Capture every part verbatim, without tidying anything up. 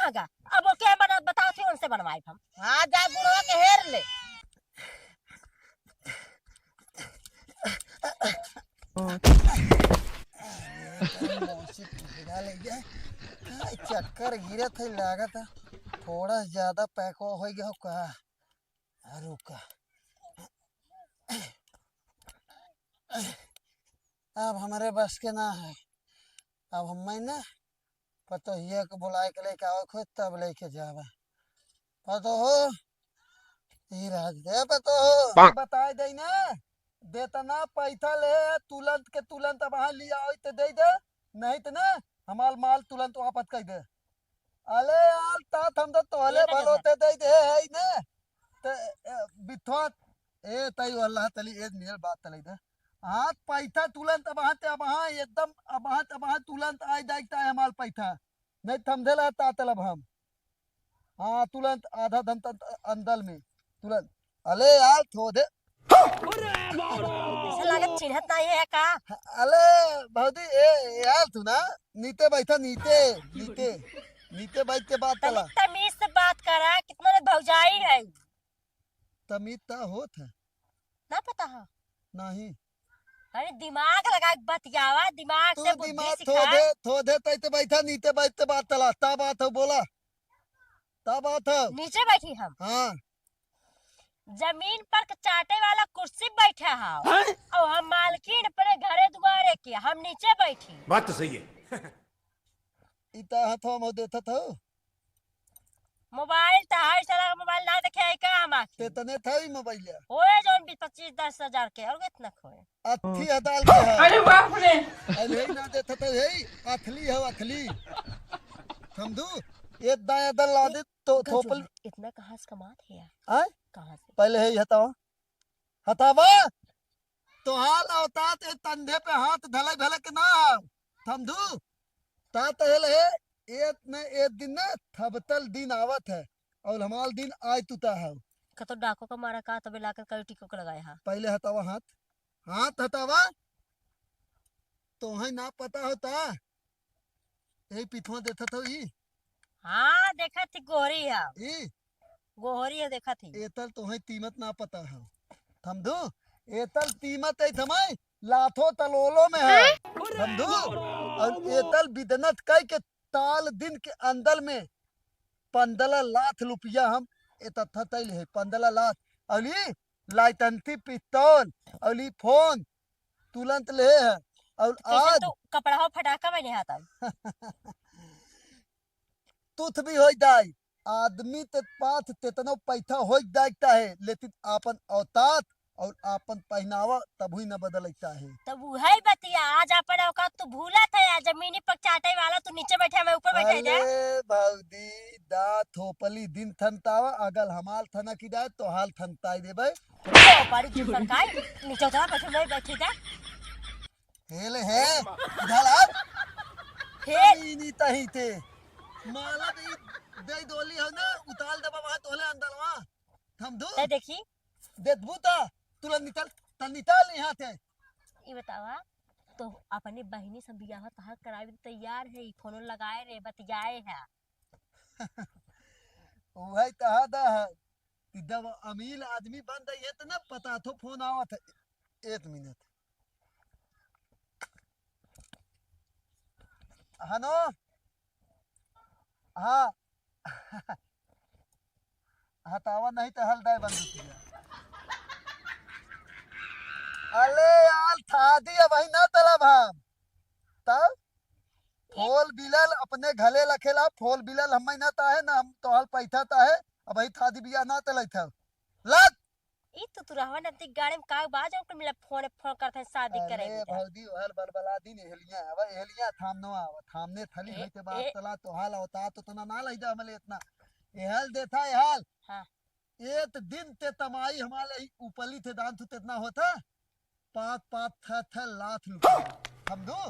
अब ओके हम बना, बताओ थे, उनसे बनवाई हम। हाँ, जा बुढ़वा के हेर ले। मौसी टूट गया ले गया। चक्कर गिरत है, लागत है थोड़ा ज्यादा पैको हो गया हो का। आ, रुका। अब हमरे बस के ना है। अब हम्मे ना पतोहिया के बुलाए के लेके आवे खोज, तब लेके जावे। पतोहो, ई राज दे पतोहो। बताए दई ना, देतना पैसा ले, तुरंत के तुरंत अब हाँ लिया होई तो दे दे, नहीं तो ना हमार माल तुरंत वापस कर दे। अले यार, तात हम तो तोहले ये तो भरोसे दे दे है ना। ते, ए, बिथवा, ए, तई वाला तली, ए, मियल बात तली दे। हाँ, पैसा तुरंत अब हाँ ते, अब हाँ, एकदम अब हाँ ते, अब हाँ तुरंत आई जाए ता है माल पैसा। नहीं, थमधेला ता तलब हम। हाँ, तुरंत आधा घंटा अंदर में, तुरंत। अले यार, थोदे। ऐसा लागत चिन्हत नहीं है का? अले भौजी, ए, यार, तू ना, नीचे बैठा, नीचे, नीचे, नीचे बैठ के बात तनी करा। तमीज से बात करा, कितना रे भौजाई है। तमीज ता होत है। ना पता है? नहीं। अरे दिमाग लगा के बतियावा, दिमाग तू से बुद्धि दिमाग सिखा। थोदे, थोदे तैते बैठा, नीचे बैठ के बात चला। ता बात हो, बोला। ता बात हो। नीचे बैठी हम। हाँ। जमीन पर चाटे वाला कुर्सी पे बैठा है। हैं? और हम मालकिन अपने घरे दुआरे के, हम नीचे बैठी। बात तो सही है। इता हथवा में देथत हो। मोबाइल त है, साला मोबाइल ना देखे है का हम आखिर? ते तने था ही मोबाइल या। होए जौन बीस पच्चीस दस हजार के, और कितना खोए? अथी हदाल के है। अरे बाप रे। अरे ही ना देथत हो, हे, अथली हो, अथली। समझू? ये दाया दल ला दे, तो इतना थोपल। जोर, इतना कहाँ से कमात है यार? आय? कहाँ से? पहले है ही हटाओ। हटावा। तोहार औतात ए तंधे पे हाथ धले भले के ना आओ। समझू? तात हेल है, एक न एक दिन ना थबतल दिन आवत है, और हमार दिन आय तुता है। कतो डाको का मारा का, तबे लाकर कई टिको के लगाए हा। पहले हटावा हाथ, हाथ हटावा। तोहई ना पता होता, यही पिथवा देखत हो ई? हाँ, देखत ही गोहरी है। ई? गोहरी है, देखत ही। एतल तोहई तीमत ना पता है। थमदू, एतल तीमत है थमई, लाथो तलोलो में है। थमदू, और एतल बिदनत कई के ताल दिन के अंदर में पंद्रह लाख रुपया हम एतत्था तैल है, पंद्रह लाख। और ई लाइटेंसी पिस्तौल, और ई फोन तुरंत ले है। और कैसे आज तू कपड़ा हो फटाका में नहीं आता? तुथ भी होई जाई, आदमी ते पास तेतनो पैसा होई जाए चाहे, लेकिन आपन औतात और आपन पहनावा तबहुई न बदलई चाहे। तब उहई बतिया, आज आपन औकात तू भूलत है, आज जमीनी पर चाटे वाला तू नीचे बैठे, हमें ऊपर बैठे जा। अरे भौजी, दा थोपली दिन थनतावा, अगल हमाल थना की जाए, तोहाल थनताई देबे। तो पारी की सरकार, नीचे उतरा, बैठे, मैं बैठे जा। हेले हे, इधर आ। हे। तनी नी तही ते। माला दे, दे डोली हो ना, उताल देबा वहाँ तोहले अंदर वहाँ। थमदू। ते देखी। देतबू ता, तुला निकल, ता निकल यहाँ से। ई बतावा, तो अपने बहिनी से बियाह तहार करावे तैयार है, ई फोन लगाए रे, बतियाए है। वही तहा दा है। कि जब अमीर आदमी बन रही है तो ना पता थो फोन आवत है। एक मिनट। हनो? हाँ। हटावा नहीं तो हल दाए बंदूकिया। अले यार, शादी अब ही ना तलब हम। तब? फोल बिलल अपने घले रखेला, फोल बिलल हम्मे ना ताहे, ना हम तोहल पैठा ताहे, अब ही शादी बियाह ना तलई था। लग! ई तो तू रहवा नती गाड़ी में का बा, जौन कुल मिला फोन, फोन करत है शादी करे अरे बदे। भौजी, ओहल बलबला दिन एहलिया आवा, एहलिया थामनो आवा, थामने थली ए, होई ते बात ए। चला, तोहाल होता तो तना ना लई दे हमले इतना। एहल देथा, एहल। हाँ। एक दिन ते तमाई हमारे ही उपली थे दान तू तेतना होता, पाँच, पाँच, छह, छह लाख रुपया। समझो?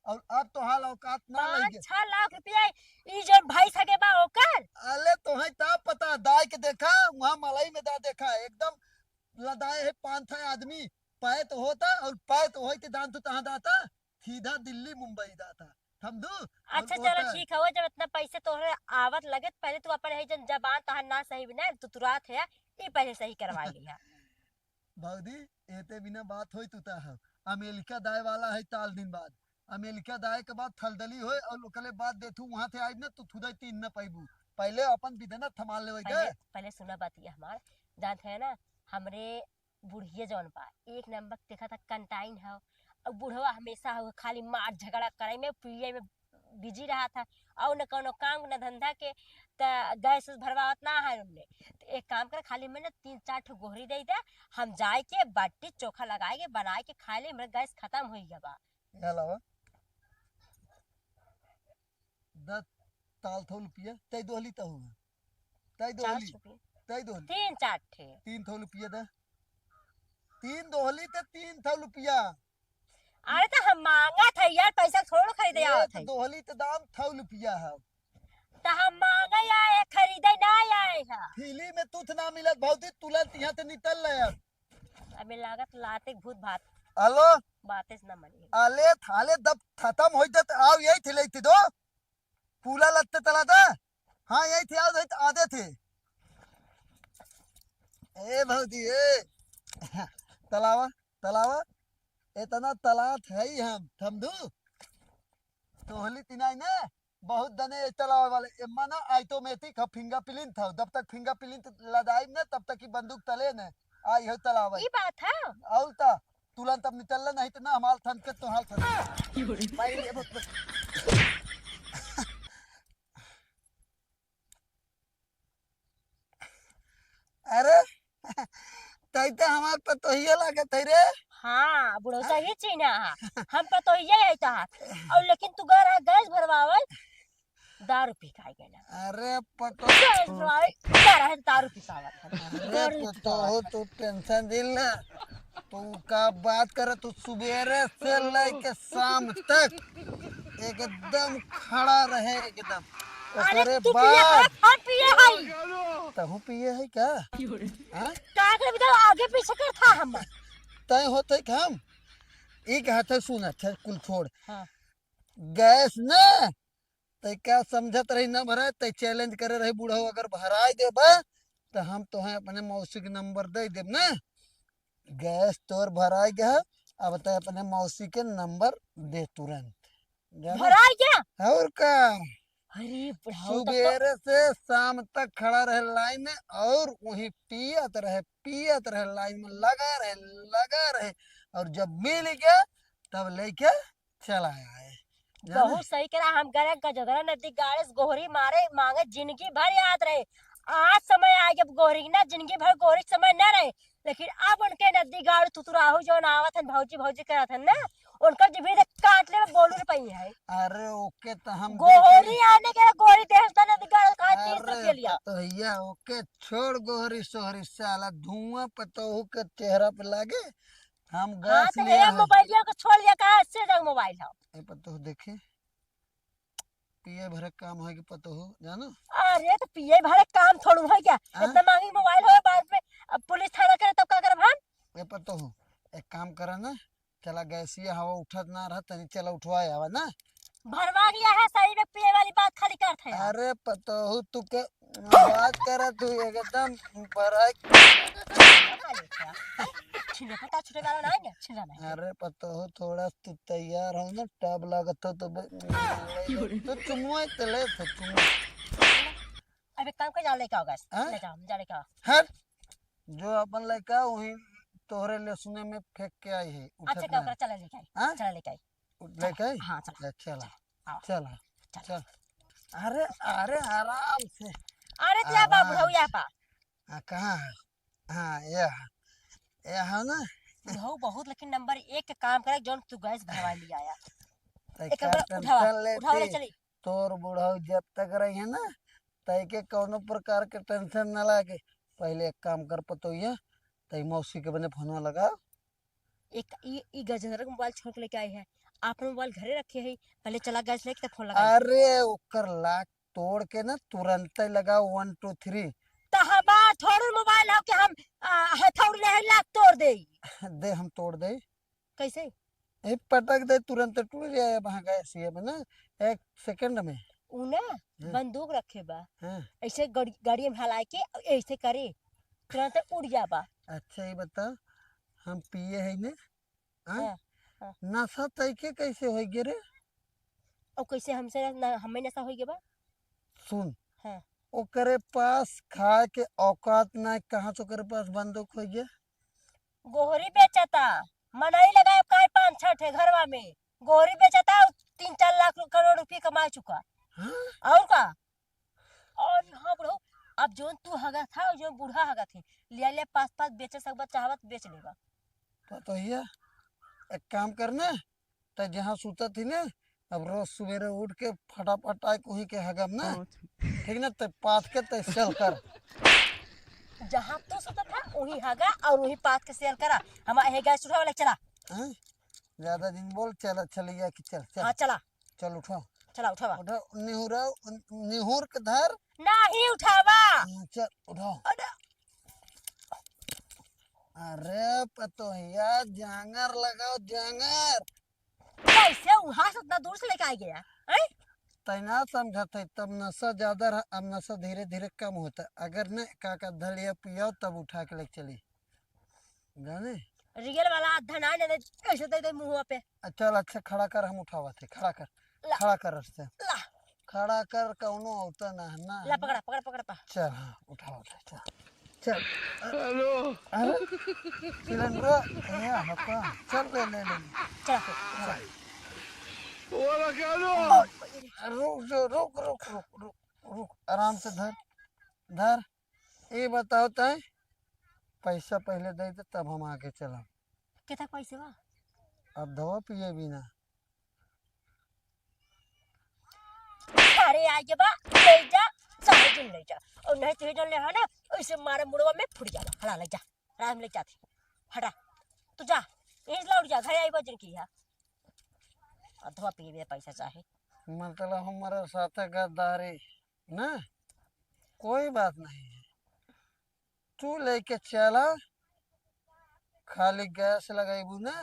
और अब तोहार औकात ना रह पाँच, गया। छह लाख रुपया ई जौन भाई सगे बा ओकर? अले तोहे ता पता, दाई के देखा, वहाँ मलाई में दा देखा, एकदम लदाए है पाँच छह आदमी, पैत होता और पैत होई ते दान तू तहाँ दाता, सीधा दिल्ली, मुंबई दाता। समझू? अच्छा, और चलो ओता ठीक है, वो जब इतना जैसे तोहरे आवत लगे, त पहले तू अपन है जन जबान तोहार ना सही भी ना, तुतुरात है, ई पहले सही करवा लिहा। भौजी, एते बिना बात होई तू ता हो। अमेरिका दाए वाला है ताल दिन बाद। अमेरिका दाए के बाद थलदली होए और ओकरे बाद देथू वहां से आइब ना, तू थुदई तीन न पाइबू। पहले अपन बिदना थमाल लेवे पहले, के। पहले सुना बात ये हमार। जानत है ना, हमरे बुढ़िया जौन बा, एक नंबर के देखा था कंटाइन है। और बुढ़वा हमेशा हो खाली मार झगड़ा करे में, पिए में बिजी रहा था। और न कौनो काम न धंधा के, त गैस उस भरवावत ना है उनने। त एक काम कर, खाली में ना तीन चार ठो गोहरी दे दे, हम जाए के बाटी चोखा लगाए के, बनाए के खाए ले, हमरे गैस खत्म हो गया बा। ये लावा। द ताल थौल पिया, तै दोहली त हुआ। तै चार दोहली, सौ रुपये। तै दोहली। तीन चार ठे। तीन थौल पिया द। तीन दोहली त तीन थौल पिया। अरे त हम मांगा था यार, पैसा थोड़ो खरीदे आवत एक है। दोहली त दाम थौल पिया है। त हम मांगे आए, खरीदे ना आए है। फिली में तुथ ना मिलत भौजी, तुरंत यहाँ से निकल ले अब। अबे लागत लाते भूत भात। हेलो। बातें से ना मानिए। अले थाले दब खत्म हो जाते, आओ यही थे लेते दो। पूला लत्ते तला था। हाँ, यही थे, आओ, यही आधे थे। ए भौजी, ए। तलावा, तलावा। इतना तलात है ही हम, समझू? तोहली तिनाई ने बहुत दने तलावे वाले, एम्मा ना automatic ह, fingerprint ह, जब तक fingerprint लदाइब ना, तब तक ही बंदूक तले न आई हो तलावे। ई बात है। और ता, तुरंत अब निकल नहीं तो ना, हमाल थन के तो हाल थन। भाई, ये बहुत अरे, तई तो हमार पतोहिया लागत है रे। हाँ, बुढ़ऊ हाँ? सही चीन्हा है। हम पतोहिया है तहार। और लेकिन तू गए रहे गैस भरवावे, दारू पी के आ गए ना। अरे पतो गैस भरवावे, गए रहे दारू पी के आवत है। अरे दारू पी के पतोहू, आवत है। तू tension दिल ना। तू का बात करे, तू सुबेरे से लेके शाम तक एकदम खड़ा रहे, एकदम। अरे ओकरे तू पिए बाद है, हम पिए हई। तहू पिए है का? हाँ? का करे बिदा आगे पीछे कर था हम। तय होते काम। ई कहत है, सुन, अच्छा, कुल छोड़। हाँ। गैस न, तय का समझत रही न भराए, तय challenge करे रही बुढ़ऊ, अगर भराए देबा, त हम तोहे अपने मौसी के नंबर दे देब न। गैस तोर भराए गया, अब तय अपने मौसी के नंबर दे तुरंत। जाना? भराए गया? और का? अरे बुढ़ऊ, तब तो सुबेरे से शाम तक खड़ा रहे लाइन में, और वहीं पियत रहे, पियत रहे, लाइन में लगा रहे, लगा रहे, और जब मिल गया, तब लेके चला आए। जाना? बहुत सही करा, हम गए गजोधरा नदी गाड़े से गोहरी मारे, मांगे, जिंदगी भर याद रहे। आज समय आ गया गोहरी ना, जिंदगी भर गोहरी समय न रहे, लेकिन अब उनके नदी गाड़े तुतुराहू जौन आवत हन, भौजी, भौजी करत हन ना, उनकर जिभी से काट ले, बोलू रे पई है। अरे ओके, तो हम गोहरी देख आने के गोहरी देश दा नदी गाड़े खाए तीस अरे रुपये लिया। तो भैया, ओके, छोड़ गोहरी सोहरी, साला धुआं पतोहू के चेहरा पे लागे। हम हाँ, गैस तो लिया भैया है। मोबाइलिया को छोड़ लिया, कहाँ से जाऊँ मोबाइल हम? ए पतोहू देखे, पिए भरे काम है कि पतोहू, जानो? अरे, तो पिए भरे काम थोड़ू है क्या? हाँ? इतना महंगी मोबाइल हो, बाद में अब पुलिस थाना करे, तब का करब हम? ए पतोहू, एक काम करा ना, चला गैसिया हवा उठत ना रहा, तनी चला उठवाए आवा ना। भरवा गया है, सही में पिए वाली बात खाली करत है। अरे पतोहू, तू के बात करत हूँ, एकदम बड़ा छिने पता छुटे वाला ना है ना, छिने ना। अरे पतोहू, थोड़ा तू तैयार हो ना, टब लागत हो तो ब-, तो चुमुआ तले तो चुमुआ। अब एक काम कर, जा लेके आओ गैस, हाँ? ले जाओ, जा लेके आओ। हट, जो अपन लेके आओ, वही तोहरे ले सुने में फेंक के आई है, उठत अच्छा, ना। काम कर, चला लेके आई, हाँ? चला लेके आई। उठ लेके आई? हाँ, चला। ले, चला, चला। आओ। चला, चला। चल। अरे, अरे, आराम से। अरे, दिया बा, आराम बुढ़ऊ, यहाँ से। पा। हाँ, कहाँ है? हाँ, ये है। ये है ना? बुढ़ऊ बहुत, लेकिन नंबर एक के काम करे, जौन तू गैस भरवा लिया आया। तो एक का बार उठावा, tension लेती? उठावा ले चली। तोर बुढ़ऊ जब तक रही है ना, तय के कौनो प्रकार के tension ना लागे। पहले एक काम कर पतोहिया, तय मौसी के बने फोनवा लगाओ। एक ई, ई गजेंद्र के मोबाइल छोड़ के लेके आई है, आपन मोबाइल घरे रखे है, पहले चला गैस लेके तब फोन लगाई। अरे ओकर lock तोड़ के ना तुरंते लगाओ one two three। त हमार थोड़ू मोबाइल हो कि हम, आ, हथौड़ी ले lock तोड़ देई। दे हम तोड़ देई। कैसे? ए, पटक दे, तुरंत टूट जाए। अब हाँ, गैस ये में ना, एक second में। उ ना हाँ। बंदूक रखे बा। हाँ। ऐसे गड़ी-, गाड़ी में हलाए के ऐसे करे, तुरंत उड़ जाबा। अच्छा, ये बता, हम पिए है ने? हाँ? हाँ, हाँ। नशा तैके कैसे होइ गे रे? और कैसे हमसे न-, हमें नशा होइ गे बा? सुन, हाँ। ओकरे पास खाए के औकात ना, कहाँ से ओकरे पास बंदूक होइ गे? गोहरी बेचता, मनई लगाए काहे पाँच छह ठे घरवा में, गोहरी बेचता, तीन चार लाख करोड़ रुपये कमा चुका। हाँ? और का? और हाँ बुढ़ऊ, अब जोन तू हगत था, जो बूढ़ा हगत है, लिया लिया पास पास बेचे सकबा, चाहबा त बेच लेबा। तो, तो ये एक काम करने, त जहाँ सुतत ही ने, अब रोज सुबेरे उठ के फटाफट आए कोही के हगब ना, हाँ। ठीक ना, ते पाथ के ते सेल कर। जहाँ तू सुतत है, वहीं हगा और वहीं पाथ के सेल करा। हम हे गैस उठावे ले चला। हाँ? ज्यादा दिन बोल, चल, अच्छा ले जा कि चल, चल। हाँ, चला। चल, उठाओ। चला, उठावा। उठाओ, निहुराओ, निहुर के धर। नाही उठावा। हाँ, चल, उठाओ। अरे। अरे, पतोहिया, जांगर लगाओ, जांगर। कैसे वहां से उतना दूर से लेके आ गया, हैं? तै ना समझत है, तब नशा ज्यादा रहा, अब नशा धीरे धीरे कम होता। अगर न काका धड़िया पियाओ, तब उठा के लेके चली। जाने? रियल वाला धना ने दे, कैसे दे दे मुंह पे। आ, चल, अच्छा, खड़ा कर, हम उठावत है, खड़ा कर। ला। खड़ा कर, रस्ते। ला। खड़ा कर, कौनो होता ना है ना। ला, पकड़ा, पकड़ा, पकड़ा, पकड़ा। चल, हाँ, उठावत है, चल। चल। हेलो। अरे, सिलेंडर, ये हका। चल, ले, ले, ले। चल, चल। बोला क्या लो? रुक, रुक, रुक, आराम से धर, धर। ये बताओ तय, पैसा पहले दे दे, तब हम आगे चलब। कितना पैसे बा? अब दवा पिए बिना। अरे आगे बा, ले जा, चाहे जिन ले जा। और नहीं तो जन ले है ना, ऐसे मारे मुड़वा में फुट जाला। हला ले जा, राम ले जाते। हटा, तू जा, यहीं से लौट जा, घर आई बजन की है। और दवा पिए बिना पैसा चाहे। मतलब हमारे साथ गद्दारी ना, कोई बात नहीं है। तू लेके चला, खाली गैस लगैबू ना,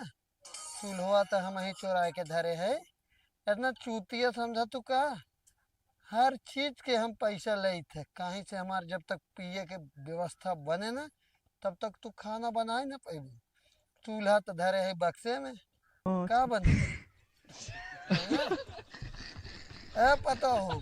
चूल्हवा त हम ही चोराए के धरे है। इतना चूतिया समझा तू का? हर चीज के हम पैसा लेत है, कहीं से हमार जब तक पिए के व्यवस्था बने ना, तब तक तू खाना बनाए ना पैबू। चूल्हा त धरे है बक्से में, का बनी? ए पता हो,